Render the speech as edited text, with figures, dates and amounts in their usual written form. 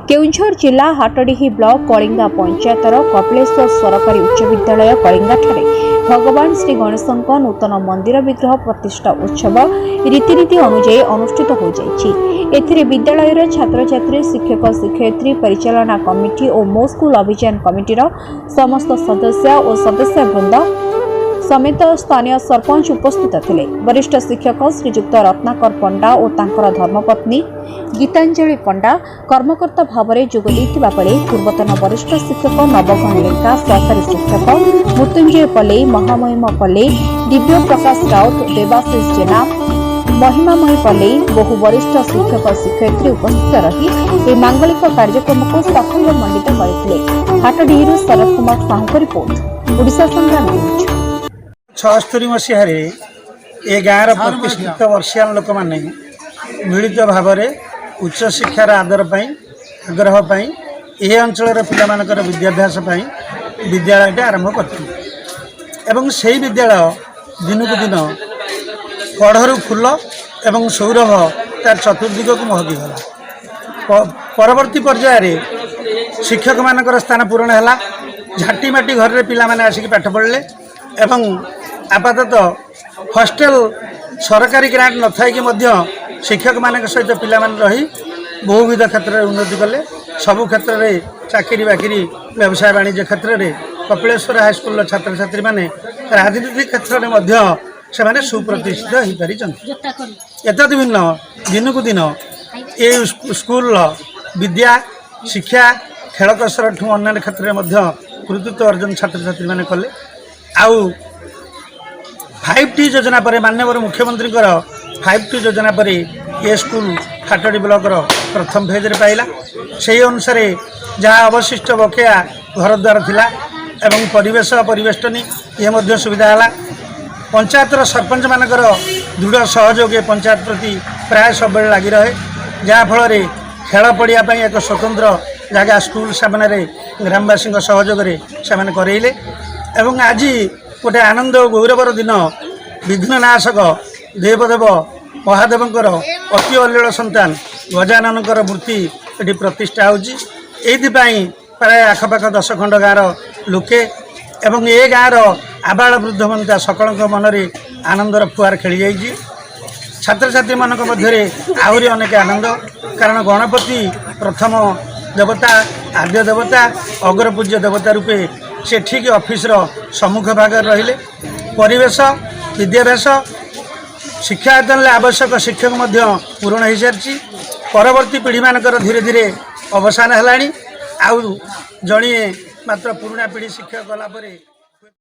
କେଉଁଝର ଜିଲ୍ଲା ହାଟଡିହି ବ୍ଲକ କଳିଙ୍ଗା ପଞ୍ଚାୟତର କପିଳେଶ୍ୱର ସରକାରୀ ଉଚ୍ଚ ବିଦ୍ୟାଳୟ କଳିଙ୍ଗାଠାରେ ଭଗବାନ ଶ୍ରୀ ଗଣେଶଙ୍କ ନୂତନ ମନ୍ଦିର ବିଗ୍ରହ ପ୍ରତିଷ୍ଠା ଉତ୍ସବ ରୀତିନୀତି ଅନୁଯାୟୀ ଅନୁଷ୍ଠିତ ହୋଇଯାଇଛି। ଏଥିରେ ବିଦ୍ୟାଳୟର ଛାତ୍ରଛାତ୍ରୀ, ଶିକ୍ଷକ ଶିକ୍ଷୟିତ୍ରୀ, ପରିଚାଳନା କମିଟି ଓ ମୋ ସ୍କୁଲ ଅଭିଯାନ କମିଟିର ସମସ୍ତ ସଦସ୍ୟ ଓ ସଦସ୍ୟବୃନ୍ଦ ସମେତ ସ୍ଥାନୀୟ ସରପଞ୍ଚ ଉପସ୍ଥିତ ଥିଲେ। ବରିଷ୍ଠ ଶିକ୍ଷକ ଶ୍ରୀଯୁକ୍ତ ରତ୍ନାକର ପଣ୍ଡା ଓ ତାଙ୍କର ଧର୍ମପତ୍ନୀ ଗୀତାଞ୍ଜଳି ପଣ୍ଡା କର୍ମକର୍ତ୍ତା ଭାବରେ ଯୋଗ ଦେଇଥିବା ବେଳେ ପୂର୍ବତନ ବରିଷ୍ଠ ଶିକ୍ଷକ ନବଘନ ଲେଙ୍କା, ସହକାରୀ ଶିକ୍ଷକ ମୃତ୍ୟୁଞ୍ଜୟ ପଲେଇ, ମହାମହିମ ପଲେଇ, ଦିବ୍ୟ ପ୍ରକାଶ ରାଉତ, ଦେବାଶିଷ ଜେନା, ମହିମାମୟୀ ପଲେଇ, ବହୁ ବରିଷ୍ଠ ଶିକ୍ଷକ ଶିକ୍ଷୟିତ୍ରୀ ଉପସ୍ଥିତ ରହି ଏହି ମାଙ୍ଗଳିକ କାର୍ଯ୍ୟକ୍ରମକୁ ସାଫଲ୍ୟ ମଣ୍ଡିତ କରିଥିଲେ। ହାଟଡିହିରୁ ଶରତ କୁମାର ସାହୁଙ୍କ ରିପୋର୍ଟ, ଓଡ଼ିଶା ସଂଗ୍ରାମ ନ୍ୟୁଜ୍। 76 ମସିହାରେ ଏ ଗାଁର ପ୍ରତିଷ୍ଠିତ ବର୍ଷିୟାନ ଲୋକମାନେ ମିଳିତ ଭାବରେ ଉଚ୍ଚଶିକ୍ଷାର ଆଦର ପାଇଁ, ଆଗ୍ରହ ପାଇଁ, ଏ ଅଞ୍ଚଳର ପିଲାମାନଙ୍କର ବିଦ୍ୟାଭ୍ୟାସ ପାଇଁ ବିଦ୍ୟାଳୟଟି ଆରମ୍ଭ କରିଥିଲେ ଏବଂ ସେଇ ବିଦ୍ୟାଳୟ ଦିନକୁ ଦିନ କଢ଼ରୁ ଫୁଲ ଏବଂ ସୌରଭ ତାର ଚତୁର୍ଦିଗକୁ ମହକିଗଲା। ପରବର୍ତ୍ତୀ ପର୍ଯ୍ୟାୟରେ ଶିକ୍ଷକମାନଙ୍କର ସ୍ଥାନ ପୂରଣ ହେଲା। ଝାଟିମାଟି ଘରରେ ପିଲାମାନେ ଆସିକି ପାଠ ପଢ଼ିଲେ ଏବଂ ଆପାତତଃ ହଷ୍ଟେଲ, ସରକାରୀ ଗ୍ରାଣ୍ଟ ନଥାଇକି ମଧ୍ୟ ଶିକ୍ଷକମାନଙ୍କ ସହିତ ପିଲାମାନେ ରହି ବହୁବିଧ କ୍ଷେତ୍ରରେ ଉନ୍ନତି କଲେ। ସବୁ କ୍ଷେତ୍ରରେ, ଚାକିରି ବାକିରି, ବ୍ୟବସାୟ ବାଣିଜ୍ୟ କ୍ଷେତ୍ରରେ କପିଳେଶ୍ୱର ହାଇସ୍କୁଲର ଛାତ୍ରଛାତ୍ରୀମାନେ ରାଜନୀତି କ୍ଷେତ୍ରରେ ମଧ୍ୟ ସେମାନେ ସୁପ୍ରତିଷ୍ଠିତ ହୋଇପାରିଛନ୍ତି। ଏତଦ୍ ଭିନ୍ନ ଦିନକୁ ଦିନ ଏ ସ୍କୁଲର ବିଦ୍ୟା, ଶିକ୍ଷା, ଖେଳ କସରଠୁ ଅନ୍ୟାନ୍ୟ କ୍ଷେତ୍ରରେ ମଧ୍ୟ କୃତିତ୍ୱ ଅର୍ଜନ ଛାତ୍ରଛାତ୍ରୀମାନେ କଲେ। ଆଉ 5ଟି ଯୋଜନା ପରେ, ମାନ୍ୟବର ମୁଖ୍ୟମନ୍ତ୍ରୀଙ୍କର 5ଟି ଯୋଜନା ପରେ ଏ ସ୍କୁଲ ହାଟଡିହି ବ୍ଲକର ପ୍ରଥମ ଫେଜ୍ରେ ପାଇଲା। ସେହି ଅନୁସାରେ ଯାହା ଅବଶିଷ୍ଟ ବକେୟା ଘରଦ୍ୱାର ଥିଲା ଏବଂ ପରିବେଶ ପରିବେଷ୍ଟନୀ, ଇଏ ମଧ୍ୟ ସୁବିଧା ହେଲା। ପଞ୍ଚାୟତର ସରପଞ୍ଚମାନଙ୍କର ଦୃଢ଼ ସହଯୋଗ ଏ ପଞ୍ଚାୟତ ପ୍ରତି ପ୍ରାୟ ସବୁବେଳେ ଲାଗି ରହେ, ଯାହାଫଳରେ ଖେଳ ପଡ଼ିଆ ପାଇଁ ଏକ ସ୍ୱତନ୍ତ୍ର ଜାଗା ସ୍କୁଲ ସାମ୍ନାରେ ଗ୍ରାମବାସୀଙ୍କ ସହଯୋଗରେ ସେମାନେ କରେଇଲେ। ଏବଂ ଆଜି ଗୋଟେ ଆନନ୍ଦ ଓ ଗୌରବର ଦିନ। ବିଘ୍ନନାଶକ ଦେବଦେବ ମହାଦେବଙ୍କର ଅତି ଅଲିଳ ସନ୍ତାନ ଗଜାନନଙ୍କର ମୂର୍ତ୍ତି ଏଠି ପ୍ରତିଷ୍ଠା ହେଉଛି। ଏଇଥିପାଇଁ ପ୍ରାୟ ଆଖପାଖ 10 ଖଣ୍ଡ ଗାଁର ଲୋକେ ଏବଂ ଏ ଗାଁର ଆବାଳ ବୃଦ୍ଧ ବନିତା ସକଳଙ୍କ ମନରେ ଆନନ୍ଦର ଫୁଆର ଖେଳିଯାଇଛି। ଛାତ୍ରଛାତ୍ରୀମାନଙ୍କ ମଧ୍ୟରେ ଆହୁରି ଅନେକ ଆନନ୍ଦ, କାରଣ ଗଣପତି ପ୍ରଥମ ଦେବତା, ଆଦ୍ୟ ଦେବତା, ଅଗ୍ରପୂଜ୍ୟ ଦେବତା ରୂପେ ସେ ଠିକ୍ ଅଫିସର ସମ୍ମୁଖ ଭାଗରେ ରହିଲେ। ପରିବେଶ, ବିଦ୍ୟାଭ୍ୟାସ, ଶିକ୍ଷାୟତନରେ ଆବଶ୍ୟକ ଶିକ୍ଷକ ମଧ୍ୟ ପୂରଣ ହୋଇସାରିଛି। ପରବର୍ତ୍ତୀ ପିଢ଼ିମାନଙ୍କର ଧୀରେ ଧୀରେ ଅବସାନ ହେଲାଣି। ଆଉ ଜଣିଏ ମାତ୍ର ପୁରୁଣା ପିଢ଼ି ଶିକ୍ଷକ ଗଲା ପରେ